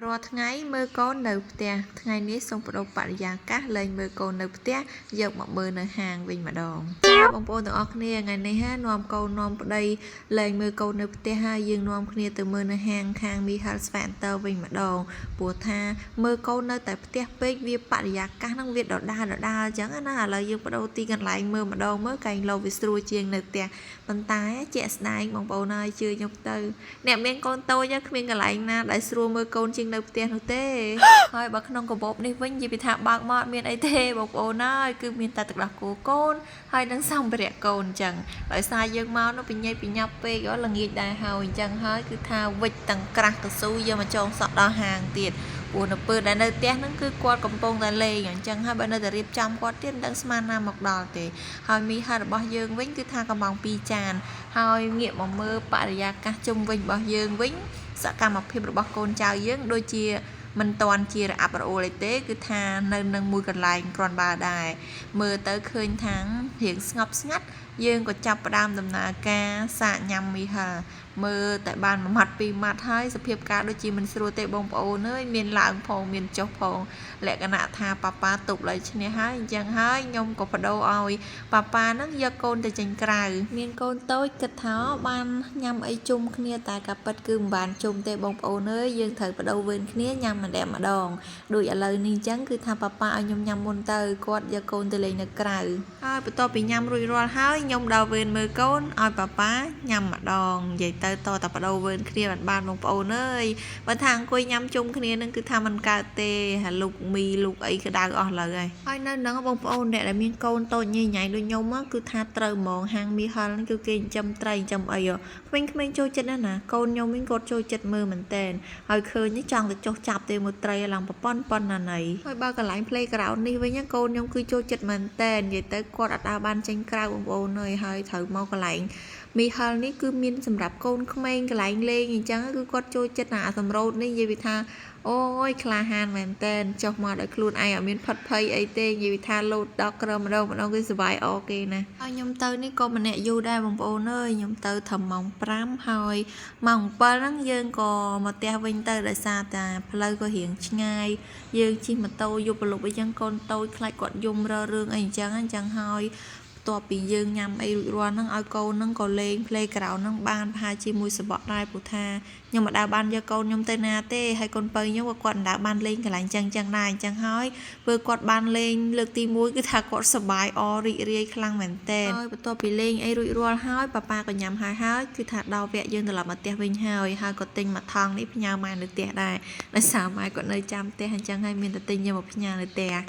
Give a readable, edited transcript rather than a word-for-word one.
រាល់ថ្ងៃមើលកូននៅផ្ទះថ្ងៃនេះសូមប្ដូរបរិយាកាសលែងមើលកូននៅផ្ទះយកមកមើលនៅហាងវិញម្ដងចាបងប្អូនទាំងអស់គ្នាថ្ងៃនេះហានាំកូននាំប្តីលែងមើលកូននៅផ្ទះហើយយើងនាំគ្នាទៅមើលនៅហាងខាងមីហាល់ស្វែនតើវិញម្ដងព្រោះថាមើលកូននៅតែផ្ទះពេកវាបរិយាកាសហ្នឹងវាដដែលដដែលអញ្ចឹងណាឥឡូវយើងប្ដូរទីកន្លែងមើលម្ដងមើលកែងលោវាស្រួលជាងនៅផ្ទះប៉ុន្តែជាក់ស្ដែងបងប្អូនហើយជឿខ្ញុំទៅ អ្នកមានកូនតូចគ្មានកន្លែងណាដែលស្រួលមើលកូនជាងនៅផ្ទះនោះទេ ហើយបើក្នុងកាបូបនេះវិញនិយាយពីថាបើកមកអត់មានអីទេបងប្អូនហើយគឺមានតែទឹកដោះគោកូនហើយនិងសម្ភារៈកូនអញ្ចឹងដោយសារយើងមកនោះបញ្ញាបញ្ញាប់ពេកល្ងាចដែរហើយអញ្ចឹងហើយគឺថាវិចទាំងក្រាស់កស៊ូយកមកចងសក់ដល់ហាងទៀតព្រោះនៅពេលដែលនៅផ្ទះហ្នឹងគឺគាត់កំពុងតែលេងអញ្ចឹងហើយបើនៅតែរៀបចំគាត់ទៀតមិនដឹងស្មានណាមកដល់ទេហើយមីហារបស់យើងវិញគឺថាកំង2ចាន ហើយងាកមកមើលបរិយាកាសជុំវិញរបស់យើងវិញសកម្មភាពរបស់កូនចៅយើងដូចជាមិនតាន់ជារអាក់រអួលអីទេគឺថានៅនឹងមួយកន្លែងគ្រាន់បើដែរមើលទៅឃើញថាងរៀងស្ងប់ស្ងាត់យើងក៏ចាប់ផ្ដើមដំណើរការសាកញ៉ាំមីហិលមើលតែបានមួយម៉ាត់ពីរម៉ាត់ហើយសភាពការដូចជាមិនស្រួលទេបងប្អូនអើយមានឡើងផងមានចុះផងលក្ខណៈថាប៉ាប៉ាទប់ឡើយឈ្នះហើយអញ្ចឹងហើយខ្ញុំក៏បដូរឲ្យ ប៉ាប៉ាហ្នឹងយកកូនទៅចេញក្រៅ មានកូនតូចគិតថាបានញ៉ាំអីជុំគ្នាតែការពិតគឺមិនបានជុំទេបងប្អូនអើយយើងត្រូវបដូរវេនគ្នាញ៉ាំម្ដងម្ដងដូចឥឡូវនេះអញ្ចឹងគឺថាប៉ាប៉ាឲ្យខ្ញុំញ៉ាំមុនទៅគាត់យកកូនទៅលេងនៅក្រៅហើយបន្ទាប់ពីញ៉ាំរួចរាល់ហើយខ្ញុំដល់វេនមើលកូនឲ្យប៉ាប៉ាញ៉ាំម្ដងនិយាយទៅតតែបដូរវេនគ្នាបានបានបងប្អូនអើយបើថាអង្គុយញ៉ាំជុំគ្នានឹងគឺថាมันកើតទេហើយលុកមីលុកអីក្តៅអស់លើហើយហើយនៅហ្នឹងបងប្អូនអ្នកដែលមានកូនតូចញ៉ៃញ៉ៃដូចខ្ញុំគឺថាត្រូវហ្មងហាងមីហិលហ្នឹងគឺគេចិញ្ចឹមត្រីចិញ្ចឹមអីក្មេងៗចូលចិត្តណាស់ណាកូនខ្ញុំវិញគាត់ចូលចិត្តមើលមែនតែនហើយឃើញនេះចង់ទៅចុះចាប់ទេមើលត្រីឡើងប្រប៉ុនប៉ុណ្ណាណីហើយបើកន្លែង playground នេះវិញកូនខ្ញុំគឺចូលចិត្តមែនតែននិយាយទៅគាត់អត់ដើរបានចេញក្រៅបងប្អូនអើយហើយត្រូវមកកន្លែងមីហិលនេះគឺមានសម្រាប់កូនក្មេងកន្លែងលេងអញ្ចឹងគឺគាត់ចូលចិត្តណាសម្រូតនេះនិយាយពីថាអូយក្លាហានមែនតែនចុះមកដោយខ្លួនឯងអត់មានផិតភ័យអីទេនិយាយពីថាលោតដល់ក្រមម្ដងម្ដងគឺសុបាយអគេណាហើយខ្ញុំទៅនេះក៏ម្នាក់យូរដែរបងប្អូនអើយខ្ញុំទៅត្រឹមម៉ោង5ហើយម៉ោង7ហ្នឹងយើងក៏មកផ្ទះវិញទៅដោយសារតែផ្លូវក៏រៀងឆ្ងាយយើងជិះម៉ូតូយប់ប្រលប់អីចឹងកូនតូចខ្លាចគាត់យំរើរឿងអីអញ្ចឹងអញ្ចឹងហើយបន្ទាប់ពីយើងញ៉ាំអីរួចរាល់ហ្នឹងឲ្យកូនហ្នឹងក៏លេង playground ហ្នឹងបានប្រហែលជាមួយសបកដែរព្រោះថាខ្ញុំមិនដែលបានយកកូនខ្ញុំទៅណាទេហើយកូនពៅខ្ញុំក៏គាត់មិនដែលបានលេងកន្លែងចឹងចឹងដែរអញ្ចឹងហើយពេលគាត់បានលេងលើកទី1គឺថាគាត់សប្បាយអរីករាយខ្លាំងមែនទែនហើយបន្ទាប់ពីលេងអីរួចរាល់ហើយប៉ាប៉ាក៏ញ៉ាំហើយហើយគឺថាដល់វគ្គយើងត្រឡប់មកផ្ទះវិញហើយហើយក៏ទិញមួយថង់នេះផ្ញើម៉ែនៅផ្ទះដែរដោយសារម៉ែគាត់នៅចាំផ្ទះអញ្ចឹងហើយមានតែទិញយកមកផ្ញើនៅផ្ទះ។